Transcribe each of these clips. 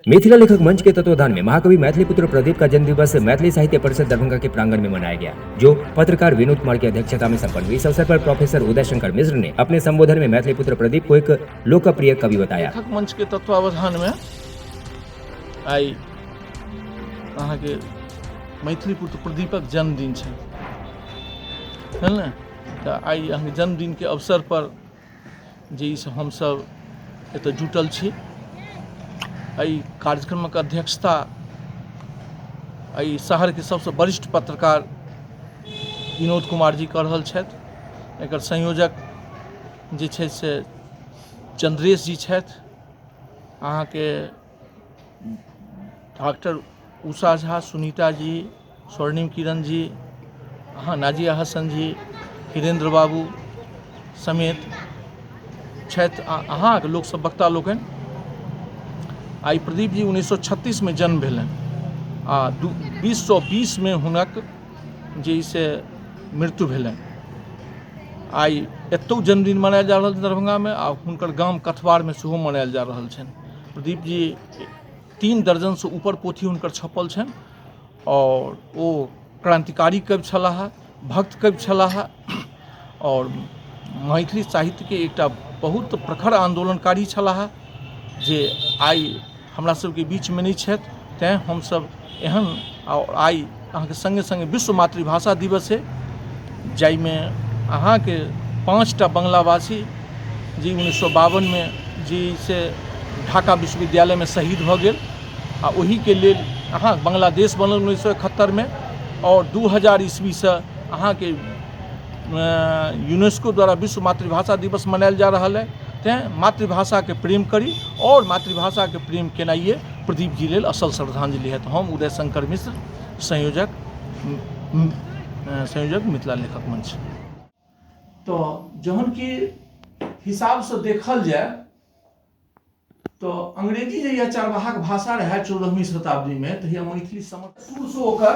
मिथिला लेखक मंच के तत्वाधान में महाकवि मैथिली पुत्र प्रदीप का जन्म दिवस मैथिली साहित्य परिषद दरभंगा के प्रांगण में मनाया गया, जो पत्रकार विनोद कुमार की अध्यक्षता में संपन्न हुई। इस अवसर पर प्रोफेसर उदय शंकर मिश्र ने अपने संबोधन में मैथिली पुत्र प्रदीप को एक लोकप्रिय कवि बताया। लेखक मंच के तत्वावधान में आइ अहाँके मैथिली पुत्र प्रदीपक जन्मदिन छै, है ने? तऽ आइ अहाँके जन्मदिनके अवसर पर जे ई सब हमसब एतऽ जुटल छी। एहि कार्यक्रमक अध्यक्षता एहि शहरके सबसँ वरिष्ठ पत्रकार विनोद कुमार जी कऽ रहल छथि। एकर संयोजक जे छै से चंद्रेश जी छथि। अहाँके डॉक्टर उषा झा, सुनीता जी, स्वर्णिम किरण जी, अहाँ नाजिया हसन जी, हिरेन्द्र बाबू समेत छथि अहाँके लोकसभ वक्ता लोकनि। आइ प्रदीप जी 1936मे जन्म भेलनि आ 2020मे हुनक जे से मृत्यु भेलनि। आइ एतहु जन्मदिन मनायल जा रहल छै दरभंगामे आ हुनकर गाम कथवारमे सेहो मनायल जा रहल छनि। प्रदीप जी 3 दर्जनसँ ऊपर पोथी हुनकर छपल छनि आओर ओ क्रान्तिकारी कवि छलाह, भक्त कवि छलाह आओर मैथिली साहित्यके एकटा बहुत प्रखर आन्दोलनकारी छलाह जे आइ हमरा सबके बीचमे नहि छथि। तैँ हमसब एहन आओर आइ अहाँके सङ्गे सङ्गे विश्व मातृभाषा दिवस अइ, जाहिमे अहाँके 5टा बंगलाभाषी जे 1952मे जे से ढाका विश्वविद्यालयमे शहीद भऽ गेल आ ओहिके लेल अहाँ बांग्लादेश बनल 1971मे आओर 2000 ईस्वीसँ अहाँके यूनेस्को द्वारा विश्व मातृभाषा दिवस मनायल जा रहल अइ। तैँ मातृभाषाके प्रेम करी आओर मातृभाषाके प्रेम केनाइए प्रदीप जी लेल असल श्रद्धांजलि हैत। हम उदय शंकर मिश्र, संयोजक मिथिला लेखक मंच। तऽ जहन कि हिसाबसँ देखल जाय तऽ अंग्रेजी जहिया चरवाहाक भाषा रहए 14वीं शताब्दीमे, तहिया मैथिली समझ शुरूसँ ओकर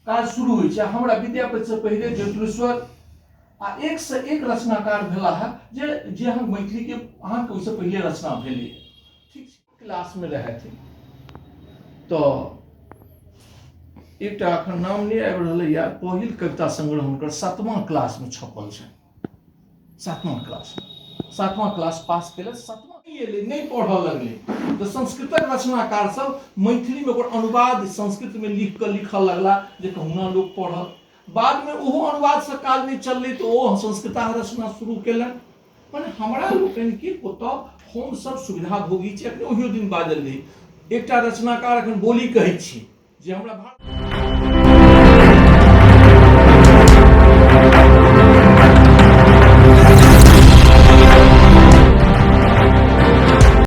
काज शुरू होइ छै। हमरा विद्यापतिसँ पहिले ज्योतिरीश्वर आ एकसँ एक रचनाकार भेलाह जे जे हम मैथिलीके अहाँके ओहिसँ पहिले रचना भेलै। ठीक छै, क्लासमे रहथि तऽ एकटा एखन नाम नहि आबि रहलैए, पहिल कविता संग्रह हुनकर 7वां क्लासमे छपल छनि। 7वां क्लासमे, 7वां क्लास पास केलक, 7वां एलै, नहि पढ़ऽ लगलै तऽ संस्कृतक रचनाकार सब मैथिलीमे ओकर अनुवाद संस्कृतमे लिख कऽ लिखऽ लगला जे कहुना लोक पढ़त। बादमे ओहो अनुवादसँ काज नहि चललै तऽ ओ संस्कृताह रचना शुरू केलनि। मने हमरा लोकनिके ओतऽ हमसब सुविधा भोगी छी। अखने ओहियो दिन बाजल रही, एकटा रचनाकार अखन बोली कहै छी जे हमरा